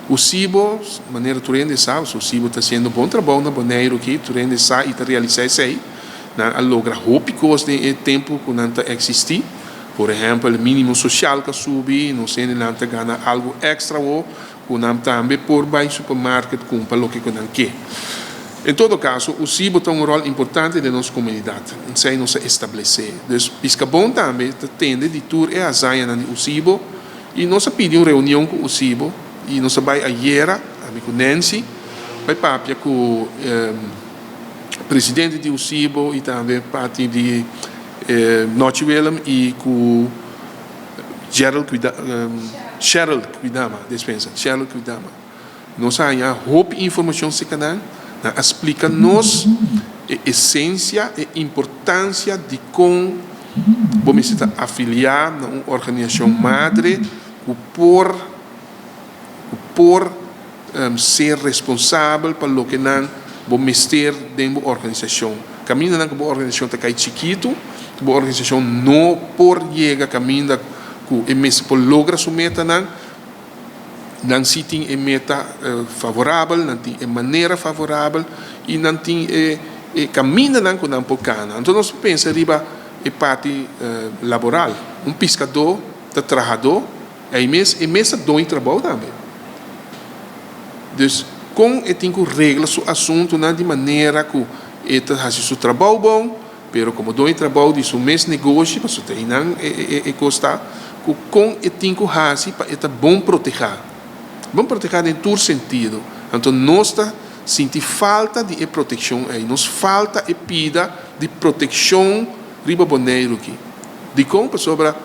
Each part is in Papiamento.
USIBO, manera tur hende sa, USIBO ta hasiendo bon trabou na Boneiru aki, tur hende sa i ta realisá esei. Nan a logra hopi kos den e tempu ku nan ta eksistí. Por ehèmpel, e mínimo sosial ku a subi, nos hendenan ta gana algu èkstra awor, ku nan tambe por bai supermarket kumpra loke ku nan ke. En todo kaso, USIBO ta un ròl importante den nos komunidat. Esei nos a establesé. Dus Piskabon tambe ta tende di tur e hazañanan di USIBO i nos a pidi un reunion ku USIBO i nos a bai ayera, ami ku Nancy, bai papia ku presidente di USIBO i tambe parti di Nochi Willem i ku Gerald Cuida, Sheryl Kwidama, despensa, Sheryl Kwidama. Nos a haña hopi informashon serka nan, nan a splika nos e esensia, e importansia di kon bo mester ta afiliá na un organisashon madre ku por ku por ser responsabel pa loke nan bo mester den bo organisashon. Kamindanan ku bo organisashon ta kai chikitu, ku bo organisashon no por yega kaminda ku e mester por logra su metanan, nan si tin e meta favorabel, nan tin e manera favorabel i nan tin e e kamindanan ku nan por kana. Anto nos pensa riba e parti laboral. Un piskadó ta trahadó. Ei mes, e mes ta doño trabou tambe. Dus, kon e tin ku regla su asuntunan di manera ku e ta hasi su trabou bon, pero komo doño trabou di su mes negoshi, pasobra ta einan e kos ta, ku kon e tin ku hasi pa e ta bon protehá. Bon protehá den tur sentido. Anto nos ta sinti falta di e protekshon ei. Nos falta e pida di protekshon riba Boneiru aki. Dikon? Pasobra.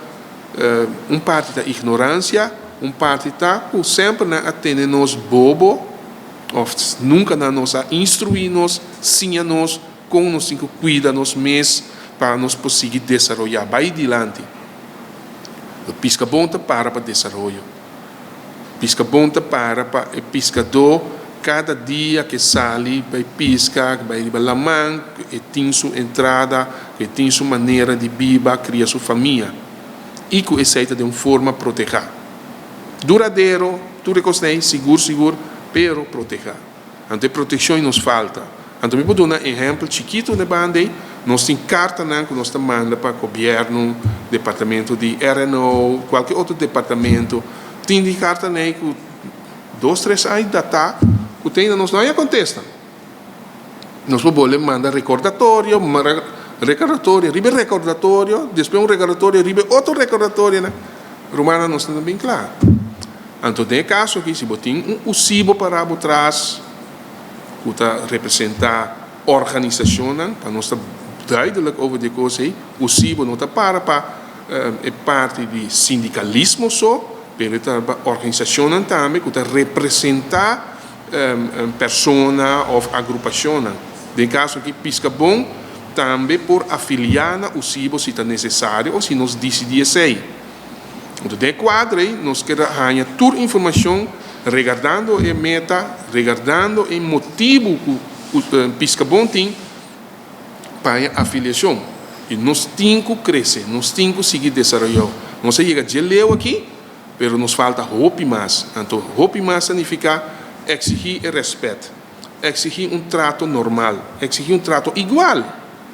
Un parti ta ignoransia, un parti ta ku semper nan a tene nos bobo òf nunka nan nos a instruí nos, siña nos kon nos tin ku kuida nos mes pa nos por sigui desaroyá, bai dilanti. Piskabon ta para pa desaroyo. Piskabon ta para pa e piskadó kada dia ke sali bai piska, ke bai riba laman, e tin su entrada, ku e tin su manera di biba, kria su famia. I ku esei ta den un forma protehá. Duradero, tur e kosnan ei, sigur sigur, pero protehá. Anto e protekshon ei nos falta. Anto mi por duna ehèmpel chikitu na e banda ei, nos tin kartanan ku nos ta manda pa gobièrnu, departamento di RNO, kualke otro departamento. Tin di kartanan ei ku dos tres aña datá ku te ainda nos no haña kontesta. Nos por bolbe manda rekordatorio, rekordatorio riba e rekordatorio, despues un rekordatorio riba e otro rekordatorionan. Rumannan nos ta bin kla. Anto den e kaso aki si bo tin un usibo pará bo tras ku ta representá organisashonnan, pa nos ta duidelijk over di e kos ei, usibo no ta para pa e parti di sindikalismo so, pero e ta pa organisashonnan tambe ku ta representá persona òf agrupashonnan. Den e kaso aki Piskabon tambe por afiliá na usibo si ta nesesario òf si nos disidí esei. Anto den e kuadro ei nos ker a haña tur informashon regardando e meta, regardando e motibu ku Piskabon tin pa haña afiliashon. I nos tin ku krese, nos tin ku sigui desaroyó. Nos a yega dje leu aki, pero nos falta hopi mas. Anto hopi mas ta nifiká eksigí e rèspèt, eksigí un trato normal, eksigí un trato igual.